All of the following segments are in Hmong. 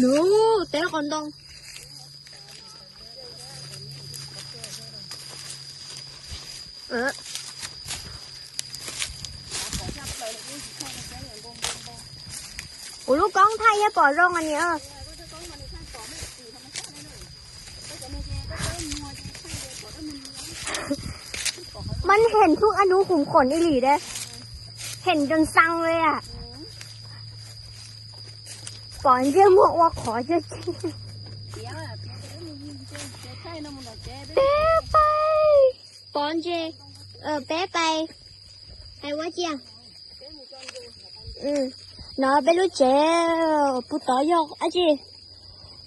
Nub, teb qos ntoo. Kuv lub koob thaij thiab pom zoo niam. Mab heem thub ab nub qum qom ib lim de, heem nco ntxaa li a. Pom ntsia muag ua qhov cag cag. Peb pais, pom ntsia, peb pais, hais ua ciaj. No peb lub tsev puag tod yog dab tsi?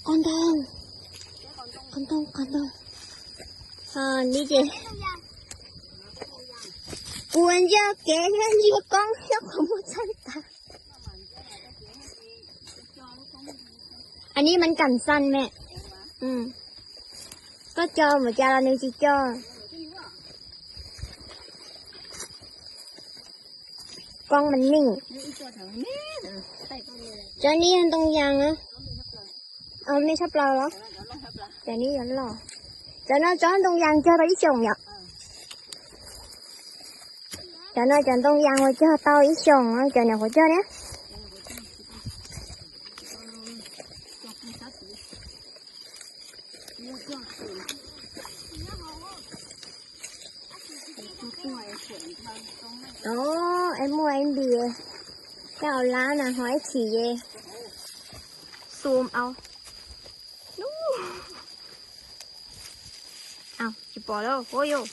Qos ntoo, qos ntoo, qos ntoo. Li ces kuv ntsia kev thiab ntsia koob thiab qhov muag txhaj tas. Anv ni mas kam xan me. Koj cog mus cas los nws tsis cog. Koob mas nim. Cov ni yog ntoo yas. Me tshaj plaws los? Cov ni yog loj. Cov no tsob ntoo yas cog tau ib xyoos yom. Cov no cov ntoo yas uas cog tau ib xyoos, cov niam qhuav cog na. Os, es muaj ib npis, coj au lab na ho ib chim ye. Xum au. Tsis pom lawm, ua yus.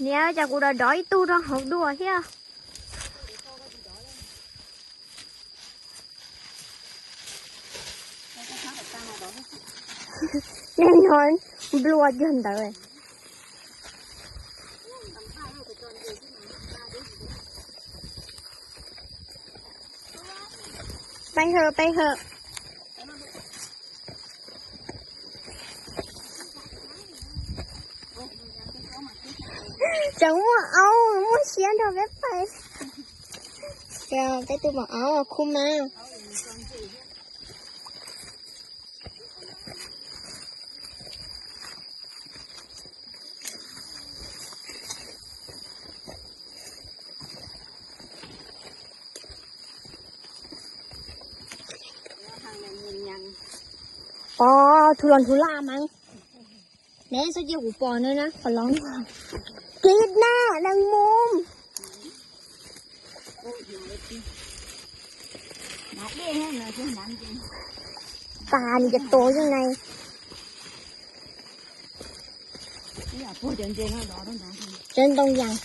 Niam, cas kuv dov dov ib tug rau hauv dua thiab. Nej no nplua cog ntawd. Peb hawm, peb hawm. Tseem muaj aub muaj siab nrog peb pais. Peb tus maum aub khub mas. Os, thu los thu laj mas. Neb txhob cia kuv pom na, qhov lov. Kib na, nees mus. Tas nws ces tua yeej na. Cov ntoo yas.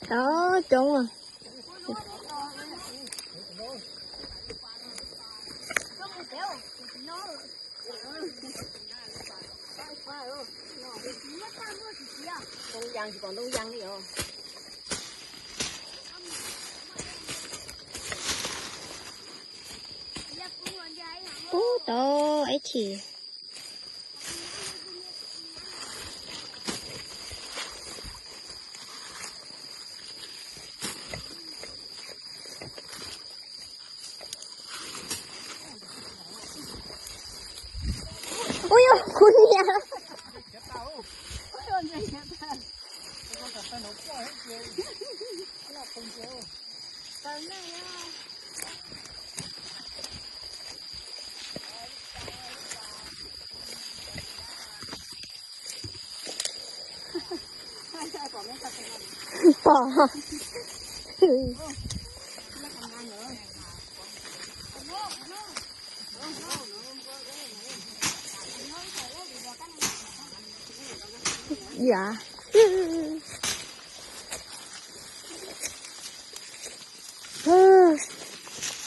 Cov coob. Ntoo yas tsis pom ntoo yas li os. Pub tau ib chim. Ui yog kuv niam. Pom. Yam.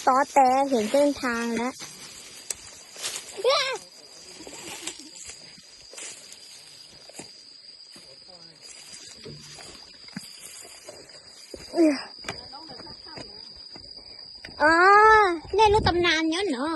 Tob tes hiam tseej thaag lawm. Nyob no.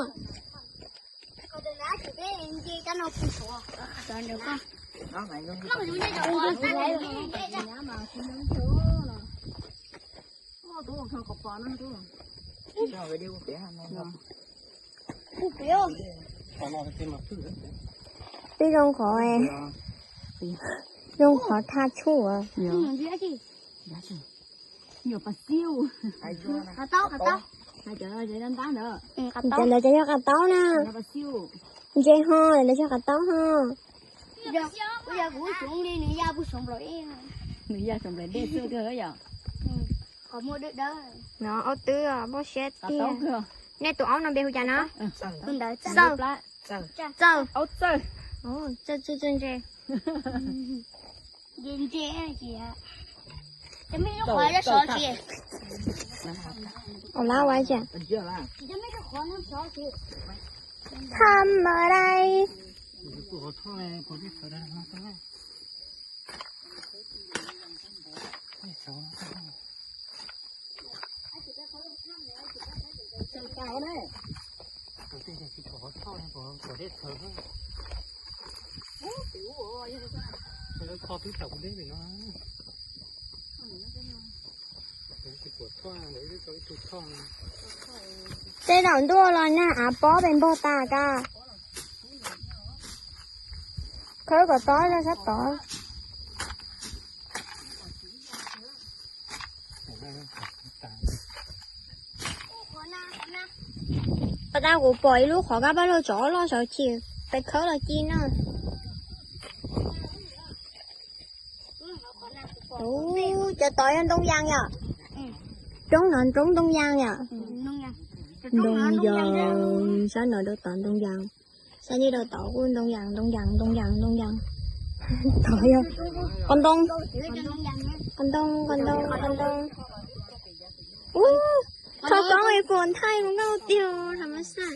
Twb zoo qhov, zoo qhov thaj tshuaj. Ntawd lawv cov yog qas taub na. Ntse ho lawv cov qas taub ho. Nws ya suav nplaim dej xwb yom. Qhov muaj dawb dawb. No aub twb muaj siab tiag. Nej tus aub no npe hu cas no? Tus ntawd Txawj. Txawj. Txawj txawj ntse. Ntse ntse. Cov me lub qhov sov tsis. Ua lab ua cas? Tha mas dai. Tej zaum ntuj los nag av pob pes npog tas ka. Khawb kom tob sab tod. Pas tas kuv pom ib lub qhov kab pab laug tsov loj saud chim pes khawb los ci na. Ub, cov tod yog ntoo yas yom? Roob no roob ntoo yas yom? Ntoo yas, sab no rau tod ntoo yas. Sab nyob rau tod kuj ntoo yas, ntoo yas, ntoo yas, ntoo yas. Tod yog qos ntoo, qos ntoo, qos ntoo, qos ntoo. Ub, thov koob es puas nthaij mus nkauj tiag tham mas xaj.